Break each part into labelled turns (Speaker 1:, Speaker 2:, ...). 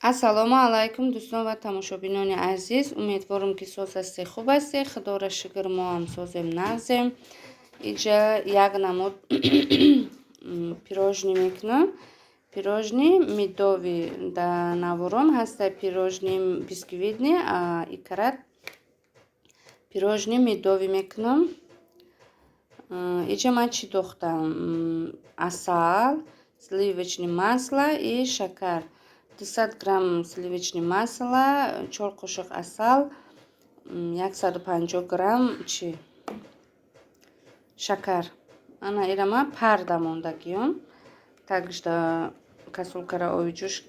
Speaker 1: Ассалому алайкум, дӯстон ва тамошобинони азиз. Умедворам, ки соз ҳастед, хуб ҳастед. Худоро шукр, мо ҳам созем, нағзем. Иҷа як намуд пирожни мекунам. Пирожни медовый да наворон ҳаста, пирожни бисквитный, икарат пирожни медовый мекунам. Иҷа ман чӣ дохтам? Асал, сливочный масло и шакар. 200 грамм сливочный масло, 4 қошуқ асал, 150 грамм чи шакар. Ана ира ман парда мондагиём. Тагишда касулкара оби ҷӯш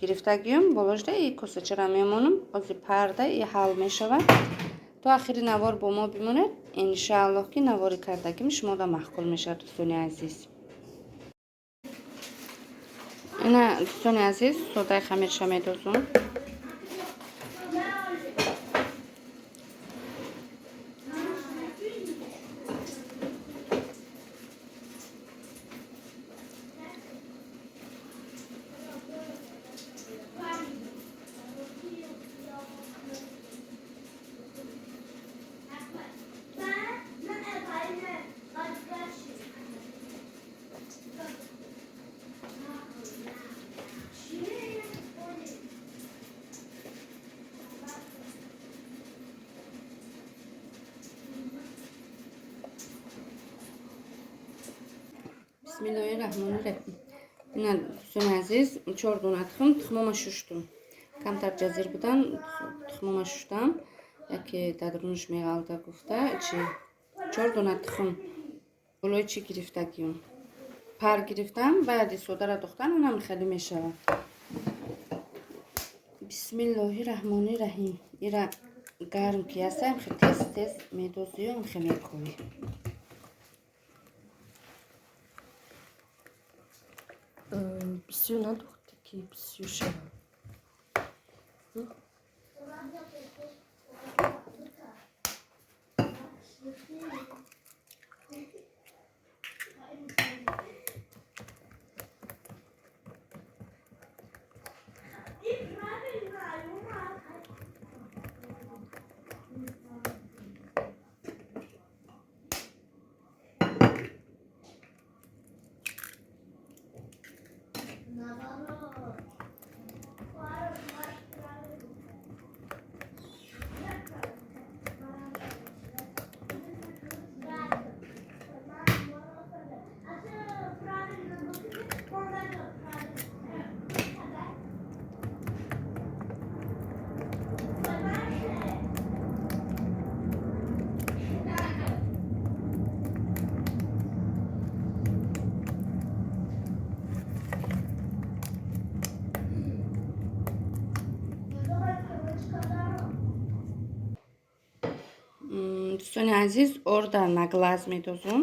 Speaker 1: гирифтагиём, болошда и косачара мемонам. Ози парда и ҳал мешавад. То ахири навор бо мо бимонед. Иншааллоҳ, ки навори кардагим шумода маъқул мешавад, дӯстони азиз. Ина, дӯстони азиз, содаи хамирша медозум. Бисмиллоҳи раҳмони раҳим. Ина, дӯстони азиз, чор дона тухм, тухмома шуштум. Камтар ҷазир будан, тухмома шуштам. Яке дар рунуш меғалта гуфта, чи чор дона тухм болои чӣ гирифтагиём. Пар гирифтам, баъди содара духтан онам хеле мешавад. Бисмиллоҳи раҳмони раҳим. Ира гарм ки ҳастам, хе тез тез медозиём, хе мекӯӣ.
Speaker 2: Бисёр надухтӣ, ки бисёр шавад.
Speaker 1: Дӯстони азиз, орда на глаз медозум.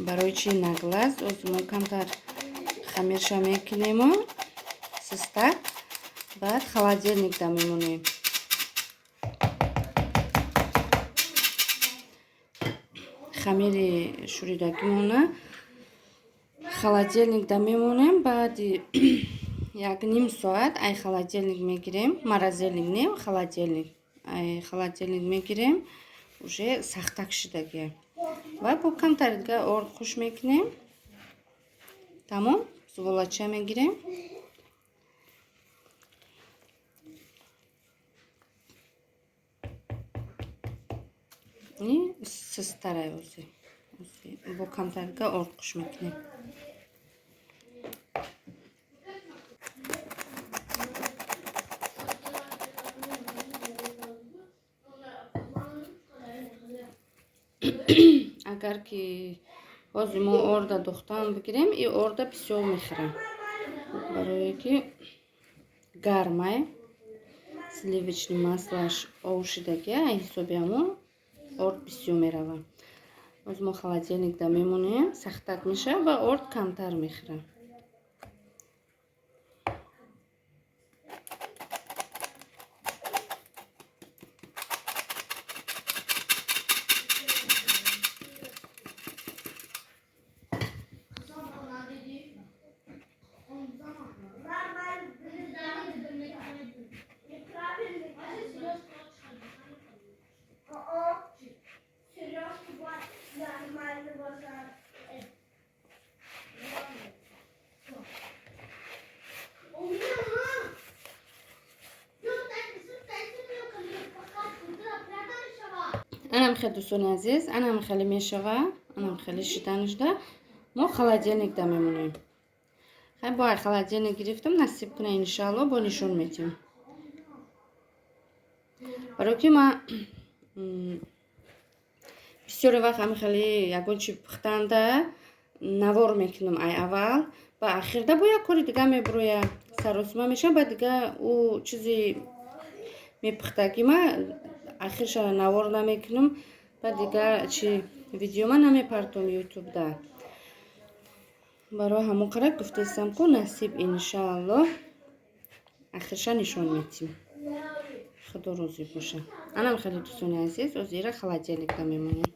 Speaker 1: Барои чи на глаз? Ози мо камтар хамирша мекунему систак, баъд холодильникда мемонем. Хамири шӯридагимона холодильникда мемонем. Баъди як ним соат ай холодильник мегирем, морозильник не, холодильник, ай холодильник мегирем, уже сахтак шидагия. Ва бо камтари дига орд хуш мекунем. Тамом, зуволача мегирем. И систарай ози. Бо камтари дига орд хуш мекунем. Агар ки ҳозир мо орда духтан бигирем, и орда бисёр мехӯрем. Барое ки гармай, сливочный маслаш овшидагия, ай ҳисоби ҳамон орд бисёр меравад. Ҳозир мо холодильникда мемонем, сахтак мешавад ва орд камтар мехӯрем. Анам хел, дӯстони азиз, анам хеле мешава, анам хеле шиданашда мо холодильникда мемонем. Хай, бо ай холодильник гирифтам, насиб куна, иншаалло, бо нишон метем. Барои ки ма бисёре вақт ҳами хеле ягон чи пухтанда навор мекунам ай аввал ба ахирда, бо як кори дига мебуроя, саросима мешавам, ба дига ӯ чизи мепухтагима ахирша навор намекунам, ба дига чи видеома намепартом ютубда. Барои ҳамон қараб гуфтаистам, ку насиб, иншаалло, ахирша нишон метим. Худо розӣ боша. Анам хеле, дӯстони азиз, озира холодильникда мемонем.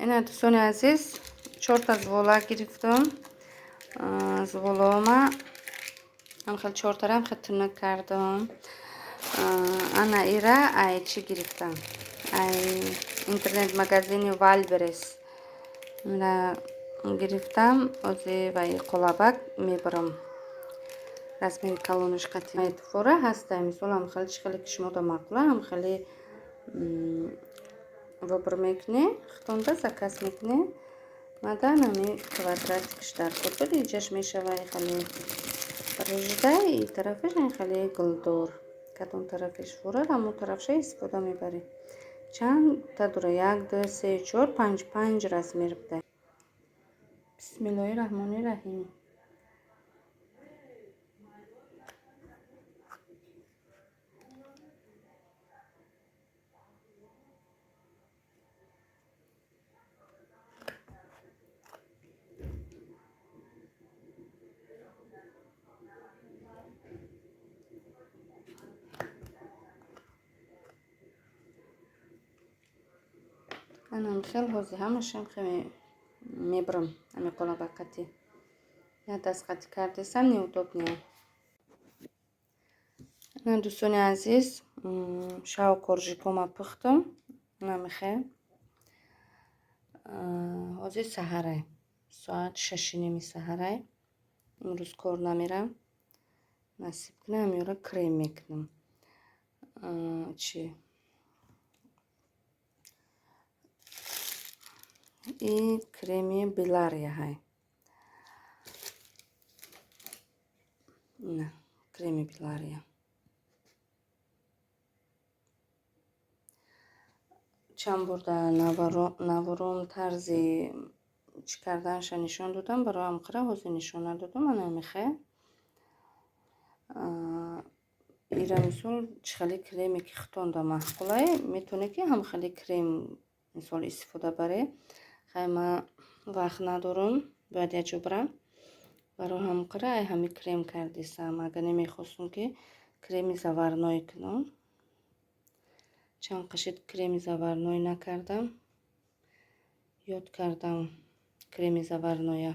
Speaker 1: Ина, дӯстони азиз, чорта зувола гирифтам. Зуволаома ҳамхел чортарам хел тунук кардам. Ана ира ай чӣ гирифтам? Ай интернет магазини Вайлдберриз ина гирифтам. Ози вай қолабак мебарам, размери калонаш қати фора ҳаста. Мисол, ҳамхеле чӣ хеле ки шумода маъқула, ҳамхеле выбор мекунӣ, худтонда заказ мекунӣ. Мада нами квадратикш дар кор буд. Иҷаш мешава хеле рижда, и тарафаш хеле гулдор. Кадом тарафиш фора, ҳамон тарафша истифода мебарӣ. Чандта дора? Як, ду, се, чор, панҷ, панҷ размер буда. Бисмиллоҳи раҳмони раҳим. Анам хел ҳозир ҳамашам хеле мебарам. Ами қолабақати як дастқати кардесам, неудобно. Ана, дӯстони азиз, шав коржикома пухтам. Намехе. Ҳозир саҳарай. Соат 6:30 саҳарай. Имрӯз кор намерам. Насиб кунам, ҳамёра крем мекунам. Чи? И креми Белария ҳай. Ина, креми Белария. Чанд бор дар навором тарзи чӣ карданша нишон додам, барои ҳамқира ҳозир нишон надодам. Ана мехе. Ира мисол чӣ хеле креме ки худтонда маъқулай, метавонед ки ҳам хеле крем мисол истифода баред. Хай, ман вақт надорам, бояд як ҷо бирам. Барои ҳамқира ай ҳами крем кардисам. Агар намехостум ки креми заварной кунам. Чанд қашид креми заварной накардам. Ёд кардам креми заварноя.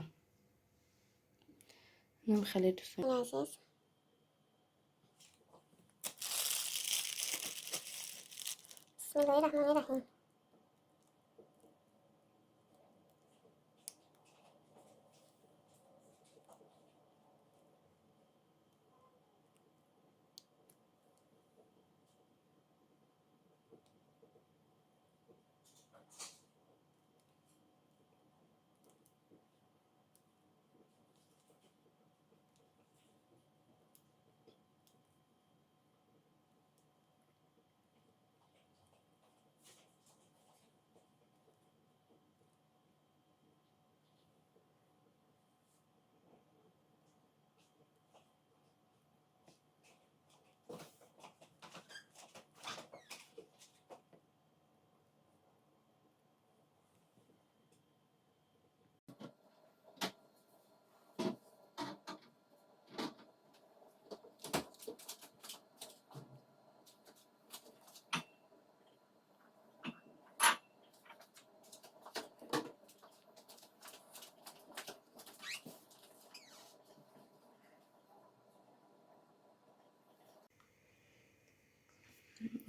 Speaker 1: Инам хеле дӯстон.
Speaker 3: Азиз. Бисмиллоҳи раҳмони раҳим.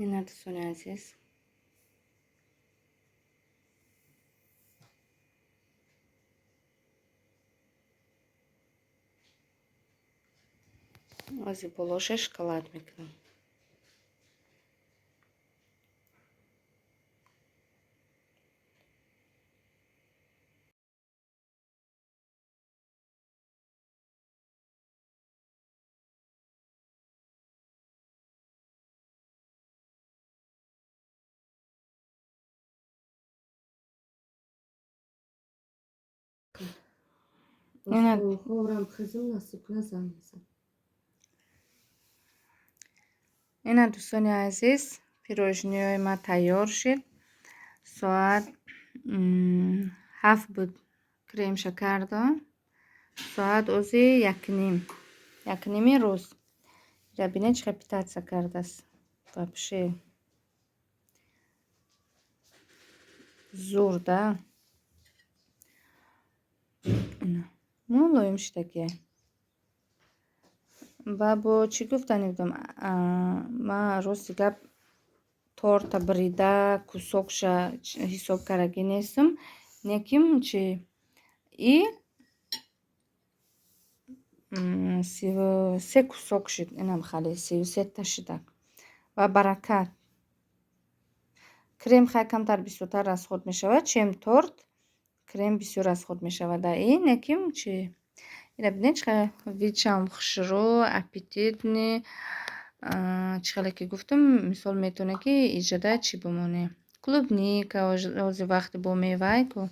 Speaker 1: Ина, дӯстони азиз. Ҳозир болоша шоколад мекунам. Ина.
Speaker 2: Ховрам хизм, насиб кунад, занг мезанам.
Speaker 1: Ина, дӯстони азиз, пирожниҳои ман тайёр шид. Соат 7 буд кремша кардам. Соат ози 1:30. 1:30 рӯз. Ира бинед, чӣ хел питаться кардааст. Вообще зур да. Ина. Мулоим шидагия. Ва бо чӣ гуфтани будам? Ман рости гап торта бирида кусокша ҳисоб кардагӣ нестам. Неким чи и 33 кусок шид. Инам хеле 33-та шидак. Ва баракат. Крем хай камтар бисёртар расход мешавад, чем торт. Крем бисёр расход мешавад. А ин неким чи ина бинед, чӣ хел видшам хушрӯ, аппетитный. Чӣ хеле ки гуфтам, мисол метавонед ки иҷода чӣ бимонед? Клубника, ҳозир вақти бо мевай ку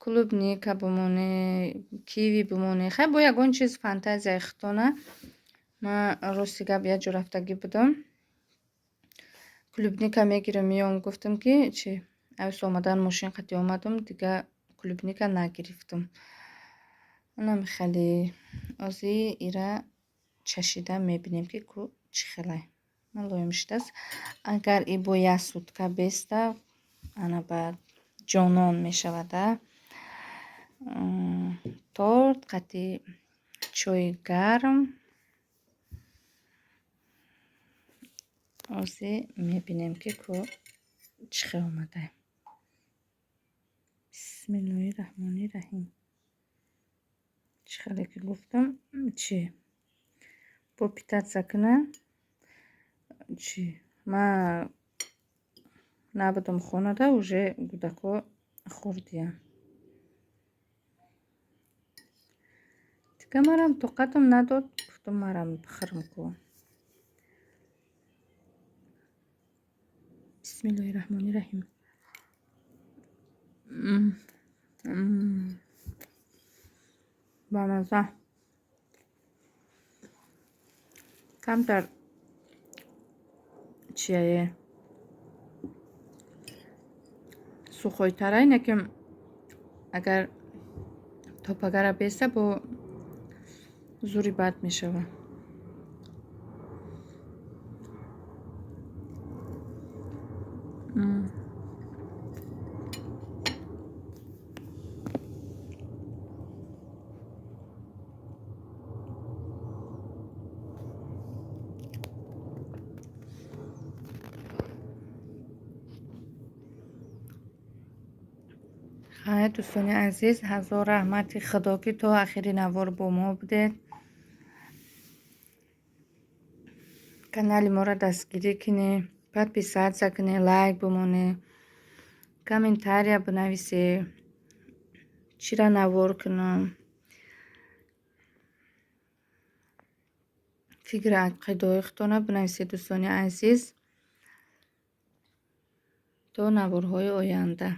Speaker 1: клубника бимонед, киви бимонед. Хай, бо ягон чиз фантазияи худтона. Ман рости гап як ҷо рафтагӣ будам. Клубника мегирам, меом, гуфтам ки чи авс омадан мошин қати омадам, дига клубника нагирифтам. Анам хеле ози ира чашида мебинем ки ку чӣ хелай. Мулоим шудааст. Агар и бо як сутка беста, ана баъд ҷонон мешавад, а? Торт қати чойи гарм. Ҳозир мебинем ки ку чӣ хел омадай. Бисмиллоҳи раҳмони раҳим. Чӣ хеле ки гуфтам, чи бо питаться кунам, чи ма набудам хонада, уже кӯдако хӯрдиям. Дига марам тоқатам надод, гуфтам марам бихӯрам ку. Бисмиллоҳи раҳмони раҳим. Бамаза. Камтар чияе сухойтарай, лекин агар топагара беса бо зури бад мешавад. Хайр, дӯстони азиз, ҳазор раҳмати Худо, ки то ахири навор бо мо будед. Канали моро дастгирӣ кунед, подписаться кунед, лайк бимонед, комментария бинависед, чиро навор кунам. Фикри ақидаҳои худтонро бинависед, дӯстони азиз. То наворҳои оянда.